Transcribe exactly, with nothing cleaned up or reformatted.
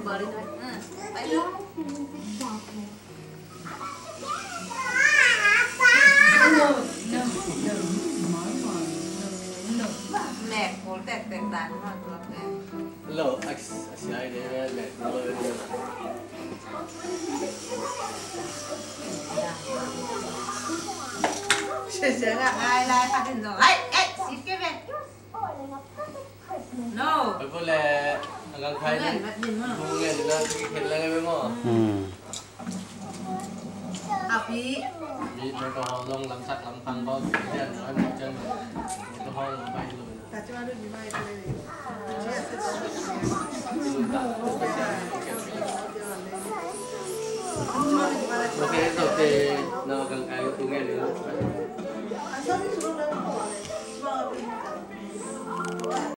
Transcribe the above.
Bawlin hoi. Hmm. Pai lo. Mek kul tektek dan ma tua pen. Lo, a, a sia i de mek kul lo. Sia sia ka ai lai ka den lo. Ai, ai, sit ke pen. No. Oi, bole, a gang khai ni. Bole, na, khen lang e mo. Hmm. Api. Mi, mi ko hong long lam sak lam phang bo, jan, jan, jan. Mi ko hong long bai lo. Okay, it's okay. No, gang khai lo tu ngen lo.